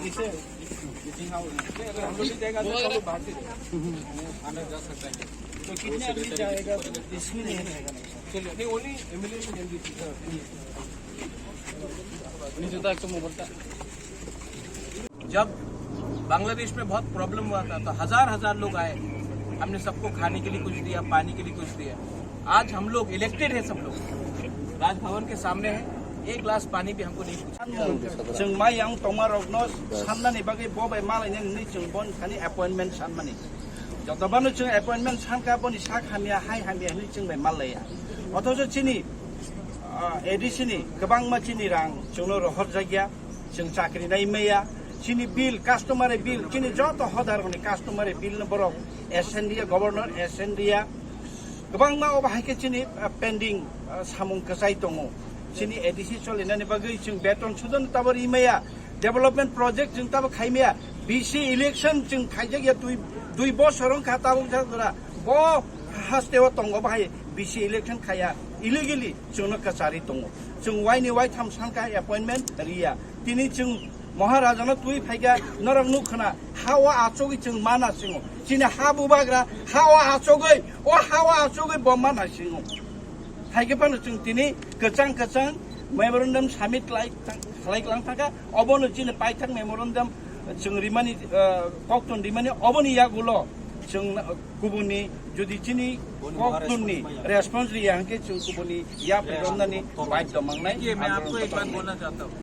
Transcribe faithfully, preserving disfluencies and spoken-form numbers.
इसे, हम लोग भी जाएगा तो हम लोग बाहर से जाएगा। अंदर जा सकता है। तो कितने आदमी जाएगा? इसमें नहीं रहेगा ना? चलिए, नहीं, only M L A and M D C, sir। जब बांग्लादेश में बहुत प्रॉब्लम हुआ था, तो हजार हजार लोग आए, हमने सबको खाने के लिए कुछ दिया, पानी के लिए कुछ दिया। आज हम लोग इलेक्टेड है, सब लोग राजभवन के सामने है, एक गिलास पानी भी हमको नहीं पूछा। Chwng mai yang tongma rokno sannani bagwi bo bai malainani hwnwi chwng bon thani appointment sanmani. Jotobano chwng appointment sankha boni sak hamya hai hamya hwnwi chwng bai mallaiya. Othocho chini, ah, A D C ni kwbangma chini rang chwngno rohorjakya, chwng chakri nai maya, chini bill, customary bill, chini joto hodarokni customary bill no borok S N D A, governor S N D A, kwbangma obo hai khe chini, ah, pending, ah, samung kwchai tongo. Chini A D C cholinani bagwi chwng beton sudon tabor imaya, development project chwng tabo khaimaya, B C election chwng khaijak ya dui, dui bosor wngkha tabuk jak jora. Bo haste o tongo bahai B C election khaya illegally chwngno kwchari tongo. Chwng waini waitham sankha appointment riya. Tini chwng Maharajano twi phaikha, norok nuk khna, ha o achogwi chwng mana singo. Chini ha bubagra, ha o achogwi, o ha o achogwi bo mana singo. Haikhe phano chwng tini kwchang kwchang memorandum submit khlai, khlai klang thangkha, obono chini paithak memorandum chwng rimani, eh, kokton rimani, oboni yagulo chwng kubuni jodi chini koktonni response riya hwnkhe chwng kubuni yak romnani baidhyo mangnai. ये मैं आपको एक बात बोलना चाहता हूँ।